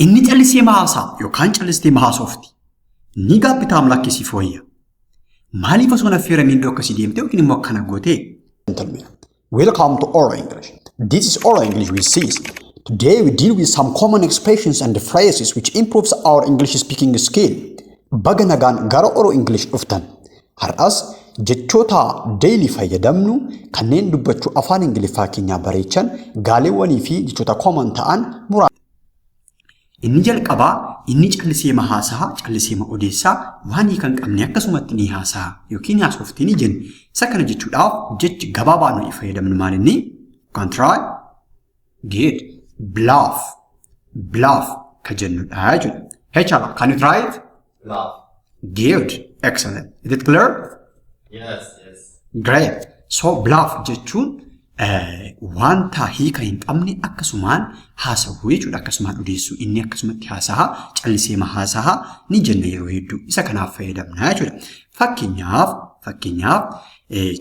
Inni callisee haasa'a yookaan callistee haasofti. Ni gaabbitaa lakkisii fooyya. Maaliif osoo hin affeeramiin iddoo akkasii deemte yookiin immoo akkana gootee? Gentlemen, welcome to Oral English. This is Oral English with Sis. Today we deal with some common expressions and phrases which improves our English speaking skill. Baga nagaan gara Oro English dhuftan. Har'as jechoota daily fayyadamnu kanneen dubbachuu afaan Ingiliffaa keenyaa bareechan gaaleewwanii fi jechoota common ta'an muraasa. Inni jalqabaa inni callisee haasa'a, callisee odeessaa, waan hiika hin qabne akkasumatti ni haasa'a yookiin haasoftii ni jenna. Isa kana jechuudhaaf jechi gabaabaa nuyi fayyadamnu maal inni? Can try, get, bluff, bluff ka jennudha jechuudha. Hey Chala, can you try it? Bluff. Good, excellent. Is it clear? Yes. Great. So bluff jechuun wanta hiika hin qabne akkasumaan haasawuu jechuudha. Akkasumaan odeessuu, inni akkasumatti haasa'a, callisee haasa'a ni jenna yeroo hedduu. Isa kanaaf fayyadamna jechuudha. Fakkeenyaaf,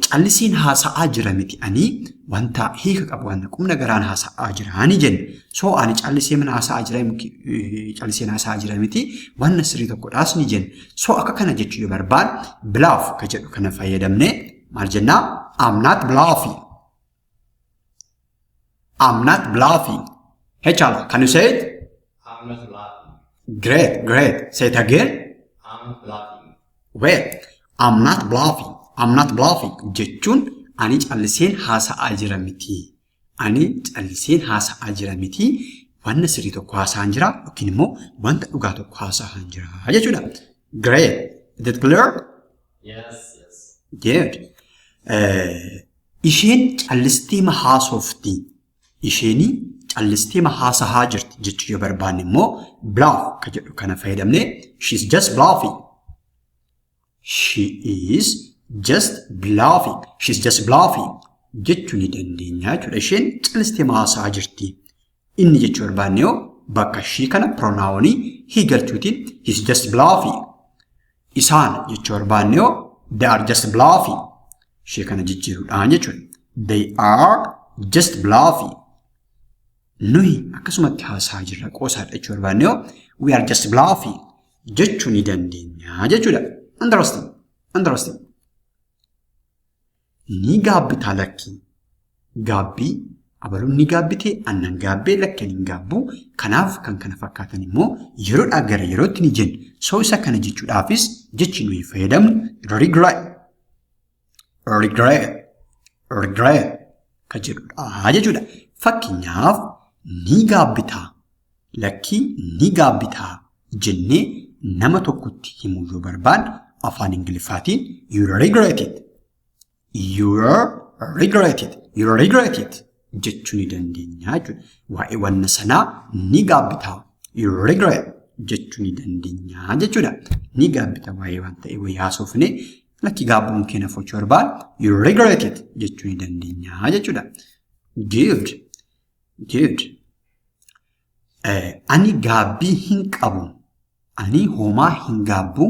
calliseen haasa'aa jira miti, ani wanta hiika qabu, wanta qubna garaan haasa'aa jira ni jenna. So ani callisee mana haasa'aa jira, calliseen haasa'aa jira miti, wanta sirrii tokkodhaas ni jenna. So akka kana jechuu yoo barbaad bluff ka jedhu kana fayyadamne maal jennaa? I'm not bluffing. I'm not bluffing. Hey Chala, can you say it? I'm not bluffing. Great, great. Say it again. I'm not bluffing. Well, I'm not bluffing. I'm not bluffing jechuun ani calliseen haasa'aa jira miti. Ani calliseen haasa'aa jira miti. Wanta sirrii tokko haasa'aa jira yookiin immoo wanta dhugaa tokko haasa'aa jira jechuudha. Great. Is it clear? Yes. Good. Isheen callistee haasofti. Isheen callistee haasa'aa jirti jechuu yoo barbaanne immoo bluff ka jedhu kana fayyadamne she's just bluffing. She is just bluffing. She's just bluffing jechuu ni dandeenya jechuudha. Isheen callistee haasa'aa jirti. Inni jechuu barbaanne yoo bakka she kana pronounii he galchuutiin he's just bluffing. Isaan jechuu barbaanne yoo they are just bluffing. Ishee kana jijjiiruudhaan jechuudha. They are just bluffing. Nuyi akkasumatti haasa'aa jirra, qoosaadha jechuu barbaanne yoo we are just bluffing jechuu ni dandeenya jechuudha. Interesting. Interesting. Ni gaabbitaa lakkii. Gaabbii abaluun ni gaabbitee, annan gaabbee, lakkeen hin gaabbuu. Kanaaf kan kana fakkaatan immoo yeroodhaa gara yerootti ni jenna. So isa kana jechuudhaafis jechi nuyi fayyadamnu regret. Regret. Regret ka jedhudha jechuudha. Fakkeenyaaf, ni gaabbitaa lakkii, ni gaabbitaa jennee nama tokkotti himuu yoo barbaanne afaan Ingiliffaatiin you regret it. You regret it. You regret it jechuu ni dandeenya jechuudha. Waa'ee wanna sanaa ni gaabbitaa. You regret jechuu ni dandeenya jechuudha. Ni gaabbita waa'ee waan ta'e wayii haasofne, lakki gaabbuun keenya fochuu barbaadu you regret it jechuu ni dandeenya jechuudha. Good. Good. Ani gaabbii hin qabu. Ani homaa hin gaabbu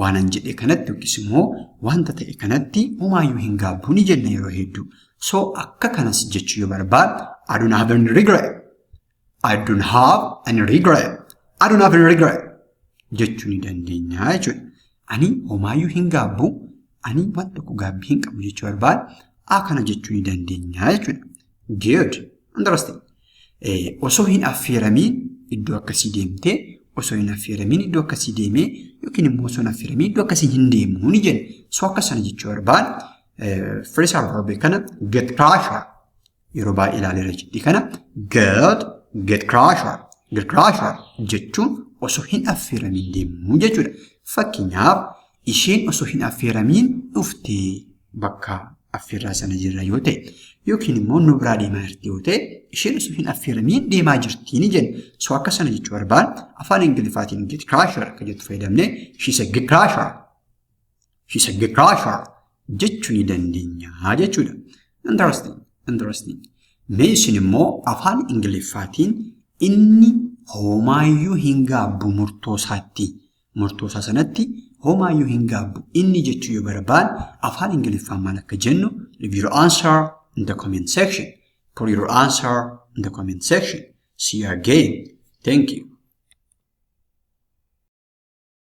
waanan jedhe kanatti yookiis immoo wanta ta'e kanatti homaayyuu hin gaabbu ni jenna yeroo hedduu. So akka kanas jechuu yoo barbaadu I don't have any regret. I don't have any regret. I don't have any regret jechuu ni dandeenya jechuudha. Ani homaayyuu hin gaabbu. Ani waan tokko gaabbii hin qabu jechuu barbaadu akkana jechuu ni dandeenya jechuudha. Good. Interesting. Osoo hin affeeramiin iddoo akkasii deemtee, osoo hin affeeramiin iddoo akkasii deemee yookiin immoo osoo hin affeeramiin iddoo akkasii hin deemuu ni jenna. So akka sana jechuu barbaadu phrasal verb kana gate crasher yeroo baay'ee ilaaleera jechuudha. Kana gate crasher, gate crasher jechuun osoo hin affeeramiin deemuu jechuudha. Fakkeenyaaf, isheen osoo hin affeeramiin dhuftee bakka affeerraa sana jirra yoo ta'e yookiin immoo nu biraa deemaa jirti yoo ta'e, isheen osoo hin affeeramiin deemaa jirti ni jenna. So akka sana jechuu barbaadu afaan Ingiliffaatiin gate crasher akka jettu fayyadamnee she's a gate crasher. She's a gate crasher jechuu ni dandeenya jechuudha. Interesting. Interesting. Mee isin immoo afaan Ingiliffaatiin inni homaayyuu hin gaabbu murtoo isaatti. Murtoo isaa sanatti homaayyuu hin gaabbu inni jechuu yoo barbaadu afaan Ingiliffaan maal akka jennu leave your answer in the comment section. Put your answer in the comment section. See you again. Thank you.